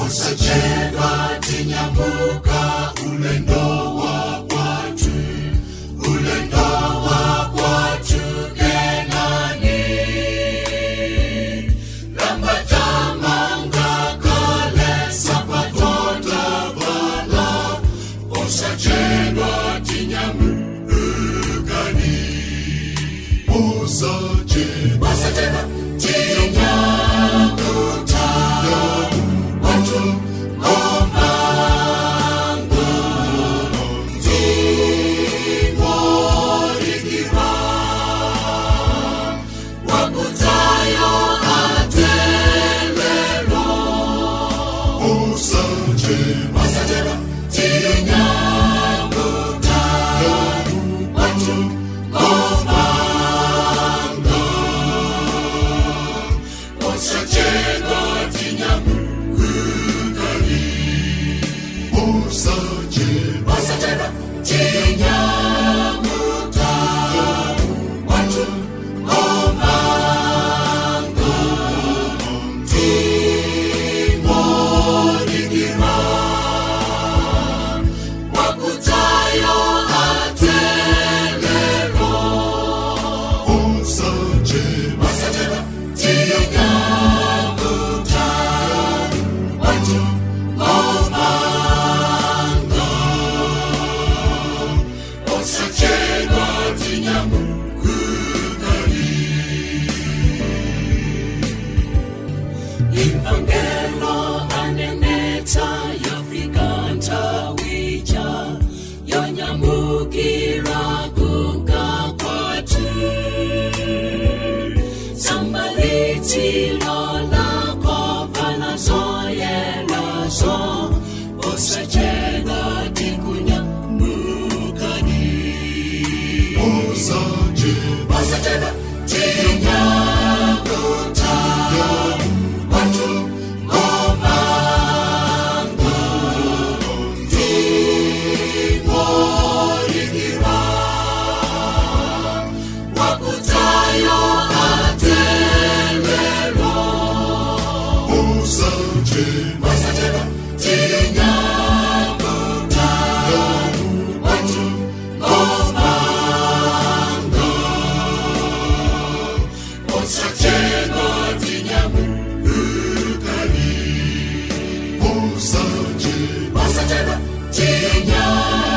Osachedwa tinyamuka ulendo wa kwathu, ulendo wa kwathu Kenani. Lambatamanga kale nsapato tavala, osachedwa tinyamukani. Osachedwa, osachedwa tinyamuka kwathu komanga tingodikira wakudzayo adze lero. Osachedwa, osachedwa tinyamuka kwathu komanga osachedwa tinyamukani. Osachedwa, osachedwa tinyamuka kwathu komanga tingodikira wakudzayo adze lero. Osachedwa, osachedwa tinyamuka kwathu komanga osachedwa tinyamukani. Imva mngelo anenetsa yafika nthawi ija yonyamukira kunka kwathu. Tsamba litsilo lako, vala zoyelazo, osachedwa tikunyamukani. Osachedwa, osachedwa tinyamuka kwathu komanga tingodikira wakudzayo adze lero. Osachedwa, osachedwa tinyamuka kwathu komanga osachedwa tinyamukani. Osachedwa, osachedwa tinyamuka.